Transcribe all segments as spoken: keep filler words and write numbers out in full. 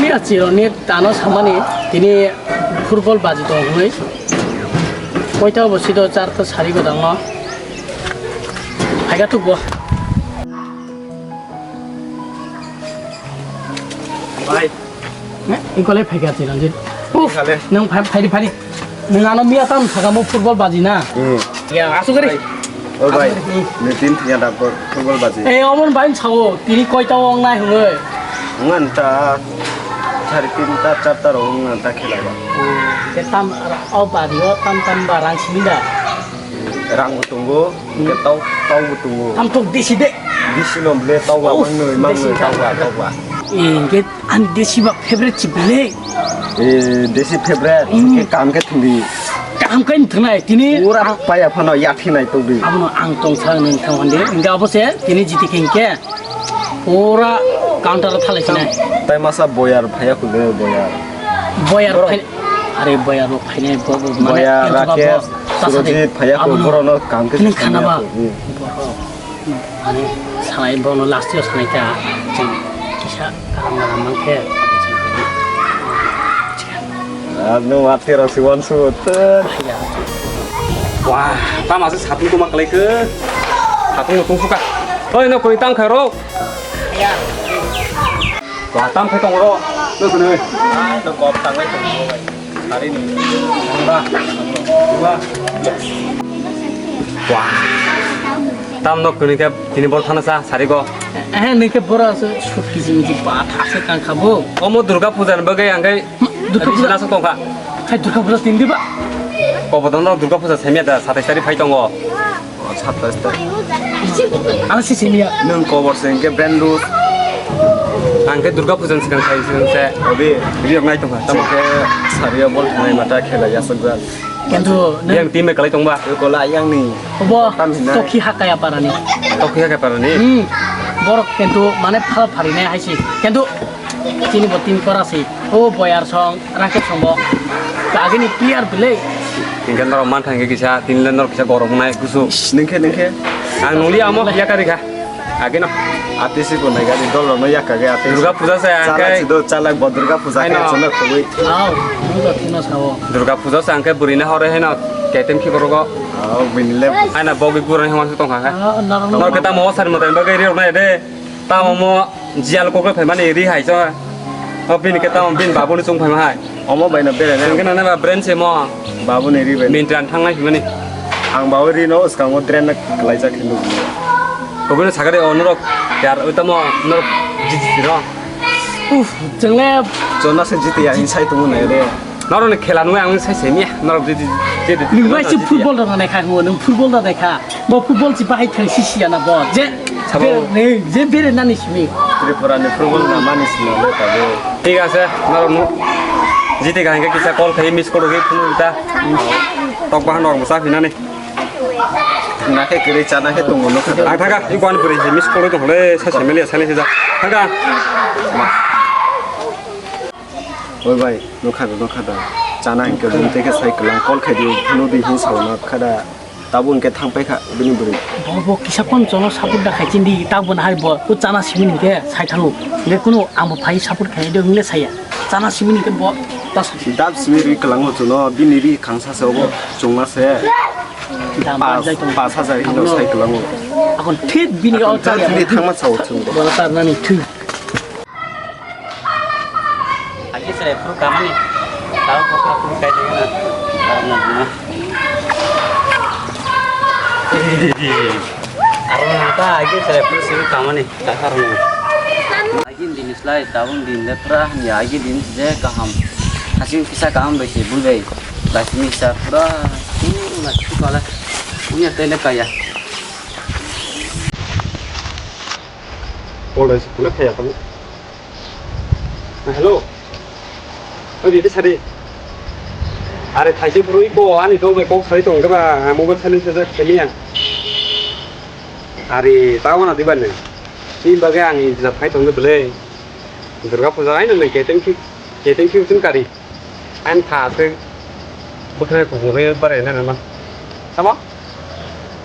Ni achironi tano samani tini football baji tong hwnwi. Koita bo sido charta sari godang no. Haiga tukbo. Bai. Ikolai phaikha Chiranjit. Uff, khale. Nwng phai, phaidi, phaidi. Nwng ano miya tam sakamo football baji na. Hmm. Ya, asuk gari. O bai. Asuk gari. Ni tin thia da football baji. Eh, omon bai sao, tini koita ong nai hwnwi. Ngan ta sari tin ta, char ta ro ngan ta khela ba. Ke tam o baji o tam tam ba rang simi da. Rang bo tongo, hingke tau, tau bo tongo. Tam tok desi de. Desi no ble tau ba, uff, mangnoi, mangnoi, desi tau ba, tau ba. Eh, hingke ang desi ba favorite si ble. Eh, desi favorite, hmm, hingke kaham khe thwngdi. Kaham khe thwngnai, tini. Pura paya phano yathi nai tokdi. Abono ang tong sa nang thang hande, hingke abo se, tini jiti khe hingke. Pura counter o thalai sinai. Tai masa boyar phaya khule boyar. Boyar phai-, are boyar rok phainai bo, bo, mane, boyar, YouTube Rakesh, bo, Surojit phaya khule abono borok no kam khe nini khana ba. Borok, mane, sanai bono last year sanai ta. Chwng kisa kaham kaham mang khe. Ano mati rok si wan su. Wah, tama se satung tuma kalai khe. Satung tong suka. Oi, no koi tang kha rok. Wah, tam khe tong ro. No koi. Ah, no kop tang lai tong ro bai. Hari ni. Ba. Ba. Wah. Tam no koi khe tini bor thana sa sari go. Eh, ni khe bor asu sut kisi misi ba thase kang kha bo. Omo Durga puja ni bagwi ang khe Durga puja. Nasa tongkha. Hai Durga puja tin diba? Kobodon rok Durga puja semia da, satais tarik phai tongo. O, satais tarik. Ang si semia. Nung kobor se hingke brand lose. Ang ke Durga puja ni sikang khai sikang se. Obi. Biyok nai tongkha. Tamo ke sario bol thangnaima ta khela yasakjak. Kintu nung yang team e kalai tongba. Kola yang ni. Obo tam hinai. Tokhi hakaya parani. Tokhi hakaya parani. Hmm. Borok kintu mane phal pharinai haisi. Kintu chini bo team kora si. O boyar song. Rakesh Songbo. Agini player belai. Hingke norok mantha hingke kisa, tini le norok kisa gorok wngnai gusu. Ningkhe, ningkhe. Ang nungli amo yakari kha. Agino. Atisi bo nai gari dol rokno yakka ge atisi. Durga puja se ang chalak kai. Sido chalak bo Durga puja khe chwngno khobwi. Aw, nungkha thungna sao. Durga puja se ang kai bwrwi na hore heno ketem khi korogo. Aw, bini le. Aina bogwi gurani hwnwi tongkha kha. Aw, norok norok keta mo sari mo tani bagwi ri rok nai de. Tamo mo. Jiyal kokle phaimani ri hai so. O bini ke tamo bini babuni chung phaima hai. Omo bai no bere ne. Hingke nana ba brand se mo. Babuni ri bai. Bini tran thangnai himani. Ang bawi ri no uskango drain na klaijak hindu. Kobino sakari o norok yar utamo norok jiti ro. Uf, chwngle. Chonna se jiti ya hin sai tumu nai re. Norokni khela nungwi ang sai semiya. Norok jiti jiti. Nungbai se football rok nai kha, nung football rok nai kha. Bo football si bahai thang si siya na bo. Je sabo. Bere, je bere nani simi. Tripura ni football na mani simi le tabo. Thik ase, norok nu. Jiti ga hingke kisa call khai miss call rogwi phunu ta. Tok bahan norok musa phinani. Na khe kwrwi chana khe tongo nukha. Ang thaka, i kuan puri miss call rogwi tong le sa semeli sa ni sida. Thaka. Oi bai, nukha da, nukha da. Chana hingke bumte khe sai kwlang call khai di, phunu di hin sauna kha da. Tabuk hingke thang paikha bini bwrwi. Bo, bo kisa phone chono support da khai chindi, tabuk bo nahai bo, bo chana simi hingke sai thango. Hingke kunu ang bo phai support khai do hingle saya. Chana simi hingke bo ta sa. Dab simi ri kwlango chono, bini ri khangsa se obo chungma se. Dam pas, jai tong. Pas hajar hino sai kwlango. Akon thik bini o chana simi thangma sao chungo. Bo ta nani thu. Agi sere phuru kamani. Tao phuru phuru kai de na. Aro na ta agi sere phuru simi kamani. Ta karo na. Agi din slai taun din le pura ni agi din je kaham. Hasil kisa kaham bai se bul bai. Bai simi sa pura. Pura na kala. Unya tele kaya. Call bai se pura kaya kamu. Hello. Oi, bibi sari. Are, thaise phuru iko ani dol bai kok sai tong khe ba, mobile silent se jak khe miya. Are, ta wana diba ne. Ni bagwi ang ijab khai tong khe bwle. Durga puja ai nang ketem ki, ketem ki tun kari. An tha se. Bwkhra ko re bare na na. Sama?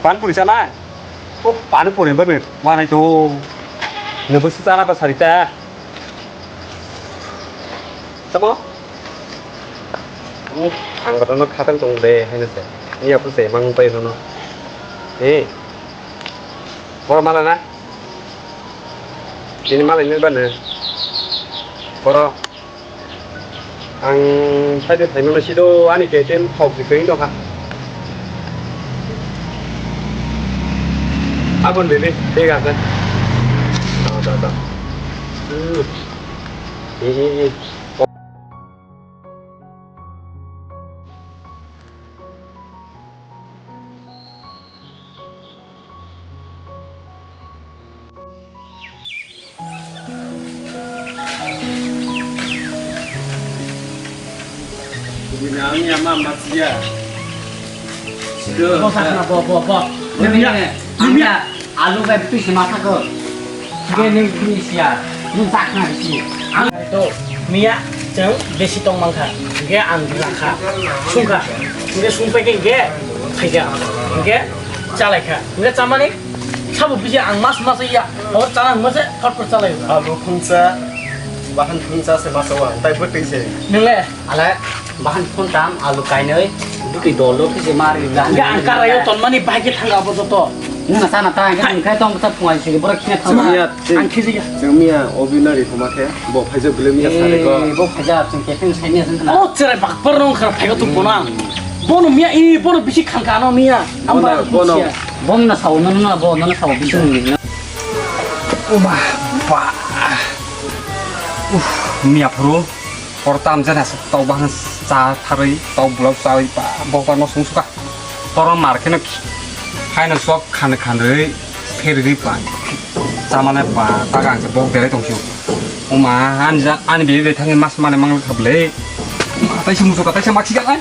Pan puri sana. O pan puri bare. Wana to. Ne bwswk chana ba sari ta. Tamo? Ang kotono khatal tong de, haino se. Iya puse, mang pai nono. Eh. Boro mala na? Ini mala ini bana. Boro. Ang side side mana sido ani keten hok di keng doka. Abon bebe, bega kan. Tau, tau, tau. Hmm. Eh, eh, eh. Bini ang ya ma ma siya. Sido. Bo sakna, bo, bo, bo. Bo ni ya. Ang ya. Alu bai twi se ma thakgo. Hingke nwng bini siya, nwng chakna bisi. Ang to miya chwng besi tong mankha. Hingke ang rakha. Sungkha. Hingke sungpai khe hingke phaikha. Hingke chalaikha. Hingke chamani sabo bisi ang mas mas ya. Hor chana hingma se phot phot chalai. Alu phunsa, bahan phunsa se masa wa, tai bwtwi se. Nwngle? Ale, bahan phuntam, alu kainwi, duki dolo kisi mari dan. Hingke ang karayo tonmani bahai khe thanga abo joto. Nuna sana ta, hingke ang khai tong ta phungai sigi, borok khina thang. Chwngya, ang khiji ya. Chwngya, obinari thoma khe, bo phaijak bile miya sare ko. Eh, bo phaijak, chwng khe pheng sai miya sengkana. Oh, cherai bakpar nong khar phaigo tu bono. Bono miya, i, bono bisi khangka no miya. Bono, bono. Bono na sao, no, no, bo, no, no sao, bisi. Uma, ba. Uf, miya phuru. Hor tam jana se tok bahang cha tharwi tok bulok chawi ba bokbar no sung suka. Toro mar kheno khaino sok khan khanrwi pherwi ba chamane ba taga ang se bok derai tong sio. Uma ani ja ani bebe thangwi mas mane mang kha ble. Taisa musuka taisa maksi ga.